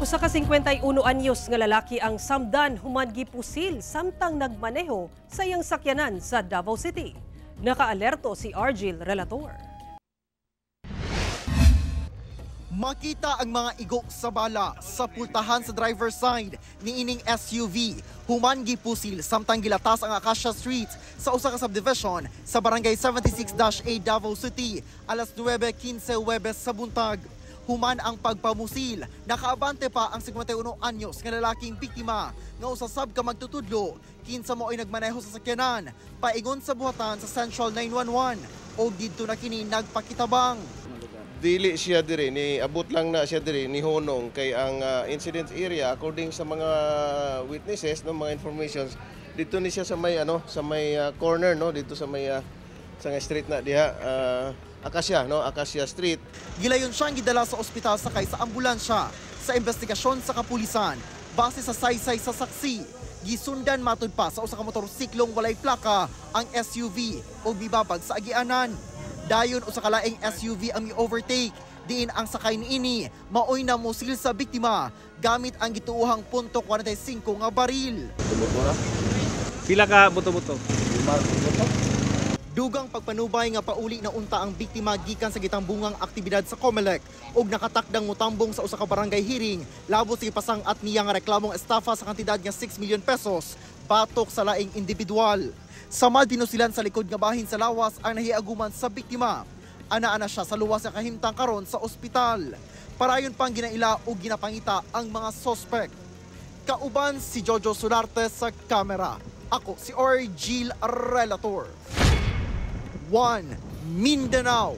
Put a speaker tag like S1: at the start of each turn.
S1: Usa ka 51 anyos nga lalaki ang samdan human gipusil samtang nagmaneho sa iyang sakyanan sa Davao City. Nakaalerto si Argil Relator.
S2: Makita ang mga igo sa bala sa pultahan sa driver's side niining SUV human gipusil samtang gilatas ang Acacia Street sa usa ka subdivision sa Barangay 76-A, Davao City, alas 9:15 Huwebes sa buntag. Human ang pagpamusil, nakaabante pa ang 51 anyos nga lalaking biktima nga usa sab ka magtutudlo, kinsa mo ay nagmaneho sa sakyanan paingon sa buhatan sa Central 911 og didto na kini nagpakitabang.
S3: Dili siya diri, ni abot lang na siya diri ni Honong kay ang incident area, according sa mga witnesses, no, mga informations, dito ni siya sa may ano, sa may corner, no, dito sa may sa nga street na diha, Acacia, no, Acacia Street.
S2: Gilayon siyang gidala sa ospital sakay sa ambulansya. Sa investigasyon sa kapulisan, base sa saysay sa saksi, gisundan matud pa sa usa ka motorsiklong walay plaka ang SUV ug mibabag sa agianan. Dayon usa ka laing SUV ang mi-overtake, diin ang sakay niini maoy namusil sa biktima gamit ang gituohang .45 nga baril.
S4: Pila ka buto-buto?
S2: Dugang pagpanubay nga pauli na unta ang biktima gikan sa gitambungang aktibidad sa COMELEC ug nakatakdang motambong sa usa ka barangay hearing labot sa gipasang-at niya nga reklamong estafa sa kantidad nga 6 million pesos batok sa laing individual. Samad pinusilan sa likod nga bahin sa lawas ang nahiaguman sa biktima. Ana-ana siya sa luwas nga kahimtang karon sa ospital. Parayon pang ginaila ug ginapangita ang mga sospek. Kauban si Jojo Solarte sa kamera. Ako si Orgil Relator. 1 Mindanao.